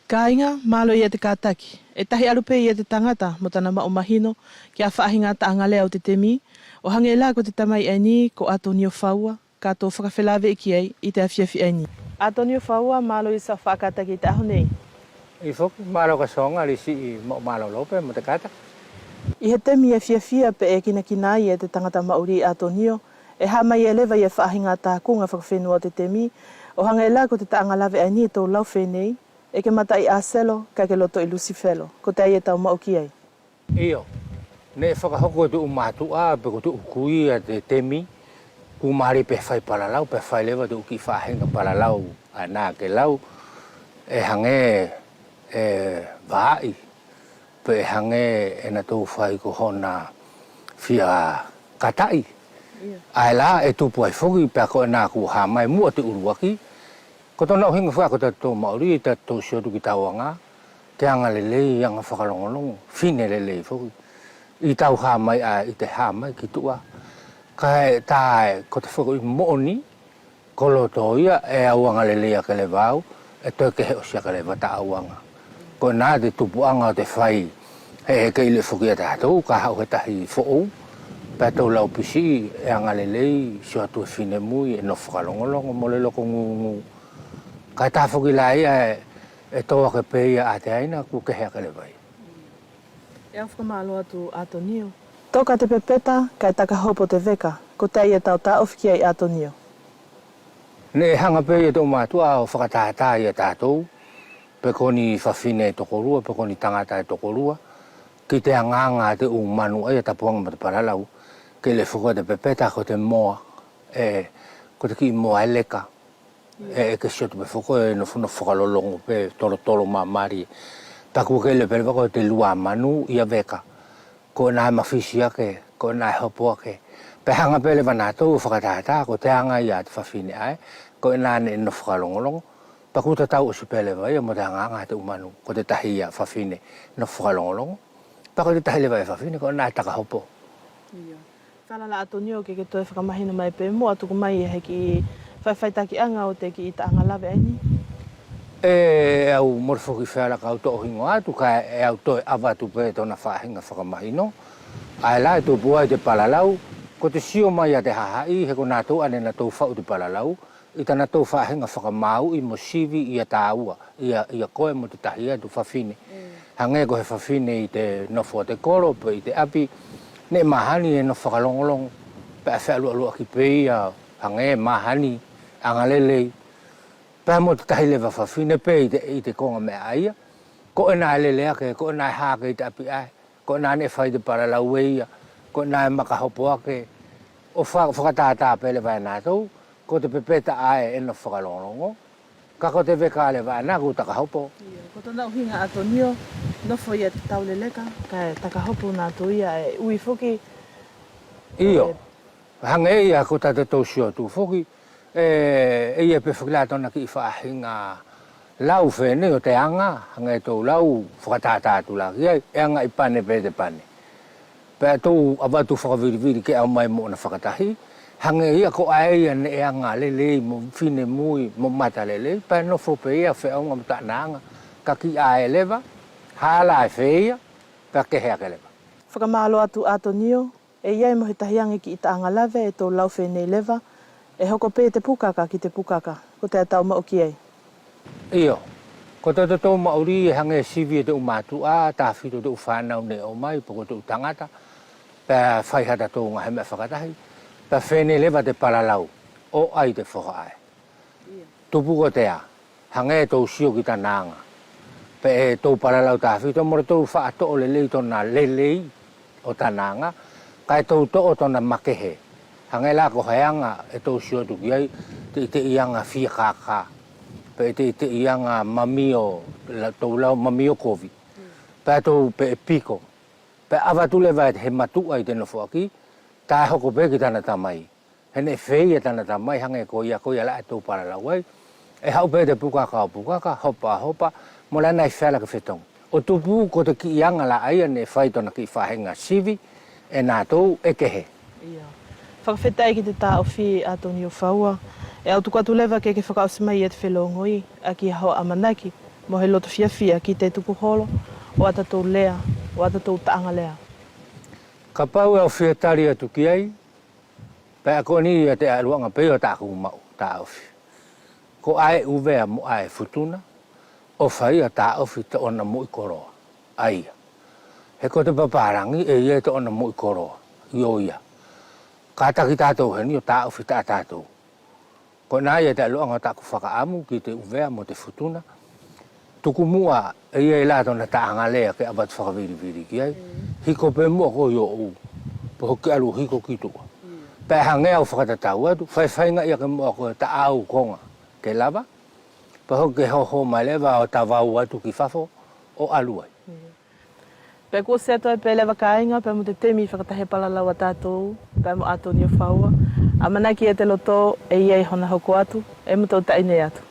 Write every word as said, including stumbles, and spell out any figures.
Kāiga, mālō ia te kātaki. ʻE tahi alu pē ia te tagata mo tana maʻu mahino ki ʻa faʻahiga taʻaga lea ʻo te temi, ʻo hagē lā ko te tamai ʻaeni ko Atonio Faua, ka tou fakafelāveʻi ki ai ʻi te afiafi ʻaeni. Atonio Faua, mālō ia siʻau faʻa kātaki ʻi te ʻaho nei. ʻIo foki, mālō ka soga lisi ʻi maʻu mālōlō pē mo te kātaki. ʻI he temi ʻe fiafia peʻe kinakina ai e te tagata maʻuli Atonio, ʻe haʻu mai leva ia faʻahiga takuga fakafenua ʻo te temi, ʻo hagē lā ko te taʻaga lave ʻaeni ʻe tou lau fenei, ʻe ke mata ʻi ʻAselo, kae ke loto ʻi Lusifelo, kotea ia tau maʻu ki ai. ʻIo, neʻe fakahoko e te ʻu mātuʻa, peʻe ko te ʻu kui ʻa te temi, kua mālie pē fai palalau, pea fai leva te ʻu kiʻi faʻahiga palalau, ʻaena ke lau, ʻe hagē, ʻe vaʻi, peʻe hagē ʻe natou fai ko hona fia kataʻi. ʻAe lā ʻe tupu ai foki, pea ko ʻena kua haʻu mai muʻa te ʻuluaki, ko tona ʻuhiga foki ko tatou maʻuli, tatou sio atu ki tau aga, ke aga lelei, aga fakalogologo, fine lelei foki. ʻI tau haʻu mai ʻae, ʻi te haʻu mai ki tuʻa. Kae tā ʻe, ko te foki moʻoni, ko loto ia ʻe au aga lelei ake leva au, ʻe toe kehe ʻosi ake leva taʻau aga. Ko ʻena te tupuʻaga ʻo te fai, he, he kei lea foki ia tatou, ka haʻu he tahi foʻou, pea tou lau pisi ʻe aga lelei, sio atu e finemui, ʻe nofo fakalogologo, mole loko gugu. Kae tā foki lā ia ʻe, ʻe tō ake pē ia ʻa te ʻaina, kua kehe ake leva ia. ʻE au fakamālō atu Atonio. Toka te pepeta, kae taka hopo te veka, kotea ia tau taʻofi ki ai Atonio. Neʻe haga pē ia te ʻu mātuʻa ʻo fakatātā ia tatou, peʻe ko ni fafine ʻe tokolua, peʻe ko ni tagata ʻe tokolua, ki te agaaga ʻa te ʻu manu ʻaia tapuʻaga mo te palalau, kei lea foki te pepeta ko te moa, ʻe, ko te kiʻi moa ʻe leka. ʻE, ʻe ke sio atu pē foki ʻe nofo, nofo fakalogologo pē tolotolo māmālie. Pea kua kei lea pē leva ko te lua manu ia veka. Ko ʻena ʻe mafisi ake, ko ʻena ʻe hopo ake. Pea haga pē leva natou ʻo fakatātā, ko te aga ia ʻa te fafine ʻae, ko ʻena neʻe nofo fakalogologo. Pea kua tatau ʻosi pē leva ia mo te agaaga ʻa te ʻu manu, ko te tahi ia fafine nofo fakalogologo. Pea ko te tahi leva ia fafine, ko ʻena ʻe taka hopo. Falala Atonio ke ke toe fakamahino mai pē muʻa tuku mai ia he kiʻi faʻifaʻitakiʻaga ʻo te kiʻi taʻaga lave ʻaeni. ʻE au mole foki feala kau toʻo higoa atu kaʻe au toe ʻavatu pē tona faʻahiga fakamahino. ʻAe lā ʻe tupu ai te palalau, ko te sio mai ʻa te hahaʻi, he ko natou ʻae neʻe natou faʻu te palalau, ʻi tanatou faʻahiga fakamāuʻi mo sivi ia tāua, ia, ia koe mo te tahi atu fafine. Hagē ko he fafine ʻi te nofo ʻo te kolo, peʻe ʻi te ʻapi, neʻe mahani ʻe nofo fakalogologo, pea fealualuaʻaki pē ia, hagē mahani, agalelei. Pea mo te tahi leva fafine peʻe ʻi te, ʻi te koga meʻa ʻaia, ko ʻena ʻe lele ake, ko ʻena ʻe hake ʻi te ʻapi ʻae. Ko ʻena neʻe fai te palalau e ia, ko ʻena ʻe makahopo ake, ʻo fa-, fakatātā pē leva e natou, ko te pepeta ʻae ʻe nofo fakalogologo, kaʻe ko te veka leva ʻaena kua taka hopo. Io, ko tona ʻuhiga Atonio, nofo ia te tau leleka, kaʻe taka hopo natou ia ʻe ui foki. Io. ʻE, Hagē ia ko tatatou sio atu foki, ʻe, ʻe ia pē foki lā tona kiʻi faʻahiga lau fenei ʻo te aga, hagē tou lau fakatātā atu lā ki ai, ʻe aga ʻi pane pē te pane. Pea tou ʻavatu fakavilivili ke ʻaumai mo ʻona fakatahi, hagē ia ko ʻae ia neʻe aga lelei mo finemui mo mata lelei, pea nofo pē ia feʻauga mo tana aga, kaʻe kiʻi ʻae leva, hala ʻe feia, pea kehe ake leva. Fakamālō atu Atonio. ʻE ʻi ai mo he tahi age kiʻi taʻaga lave ʻe tou lau fenei leva, ʻe hoko pē te pukaka ki te pukaka, kotea tau maʻu ki ai? Io, ko tatatou maʻuli ʻe hagē sivi e te ʻu matuʻa, tafito te ʻu fanau neʻe ʻomai, peʻe ko te ʻu tagata, pea fai hatatou gahe meʻa fakatahi, pea fenei leva te palalau, ʻo ʻai te foha ʻae. Tupu kotea, hagē tou sio ki tana aga. Peʻe tou palalau tafito, mole tou faʻa toʻo lelei tona lelei ʻo tana aga, kaʻe tou toʻo tona makehe. Hagē lā ko he aga ʻe tou sio atu ki ai, te ʻiteʻi aga fiakākā. Peʻe te ʻiteʻi aga mamio, la, tou lau mamio kovi. Pea tou peʻe piko. Pea ʻavatu leva he matuʻa ʻi te nofoʻaki, taʻe hoko pē ki tana tamai. He neʻe feia tana tamai hagē ko ia, ko ia lā ʻe tou palalau ai. ʻE haʻu pē te pukaka ʻo pukaka, hopa, hopa, mole ʻaena ʻi feala ke fetogi. ʻO tupu ko te kiʻi aga lā ʻaia neʻe fai tona kiʻi faʻahiga sivi, e natou ʻe kehe. Io. Fakafetaʻi ki te taʻofi Atonio Faua. ʻE au tuku atu leva ke ke fakaʻosi mai ia te felogoi, ʻaki hau ʻamanaki. Mo he loto fiafia ki te tuku holo ʻo ʻatatou lea, ʻo ʻatatou taʻaga lea. Kapau ʻe au fia tali atu ki ai, pea ko ʻeni ia te ʻaluʻaga pea ʻo taku maʻu taʻofi. Ko ʻae ʻUvea mo ʻae Futuna, ʻo fai ia taʻofi tona moʻi koloa. ʻAia. He ko te papalagi ʻe ʻi ai tona moʻi koloa. ʻIo ia. Kataki tatou heni ʻo taʻofi taʻatatou. Ko ʻena ia te ʻaluʻaga ʻo taku fakaʻamu ki te ʻUvea mo te Futuna. Tuku muʻa ʻe ʻi ai la tona taʻaga lea ke ʻavatu fakavilivili ki ai. Hiko pe muʻa koe ʻi ʻou. Pe hoki alu hiko ki tuʻa. Pea hage au fakatatau atu, faifaigaʻi ake muʻa koe taʻau koga ke lava. Pea hoki ke hoho mai leva ʻo tavau atu ki fafo ʻo alu ai. Pea kua ʻosi atu ai pe leva kaiga pea mo te temi fakatahi palalau ʻa tatou pea mo Atonio Faua. ʻAmanaki ia te loto ʻe ʻi ai hona hoko atu, ʻe mo tou taʻi nei atu.